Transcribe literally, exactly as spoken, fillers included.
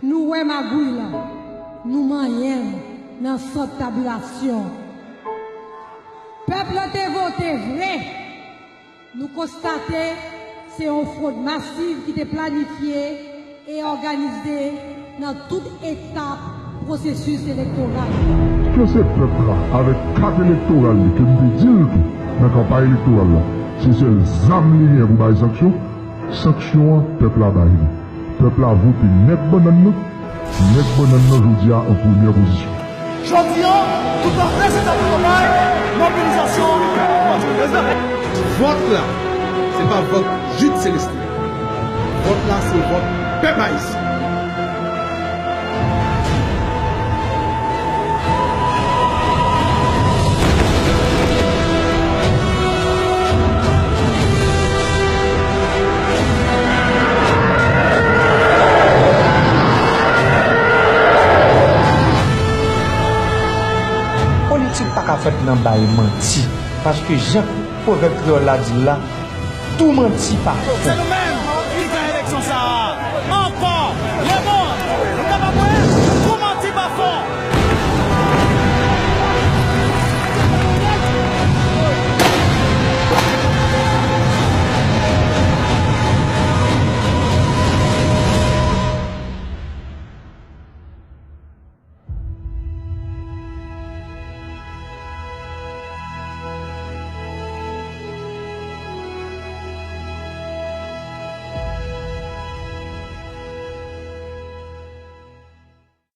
Nou wè magouy lan, nou manyen l nan sant tabilasyon. Pèp lan te vote vre. Nou konstate se yon fwod masiv ki te planifye e òganize nan tout etap pwosesis elektoral. Èske se pèp la, avèk kat elektoral li, ke m te di l tou nan kanpay elektoral la, se sèl zam li gen pou bay sanksyon? Sanksyon an, pèp la bay li. Pèp la vote nèg bannann nan. Nèg bannann nan jodi a an premyè pozisyon. Jodi a, tout lafrans etap kanpay mobilizasyon pati prezidan. Vòt la, se pa vòt Jude Célestin. Vòt la, se vòt pèp ayisyen. Politik pa ka fèt nan bay manti, paske jan pwovèb kreyòl la di l la, tou manti pa fon. Se nou menm ki gen eleksyon sa a.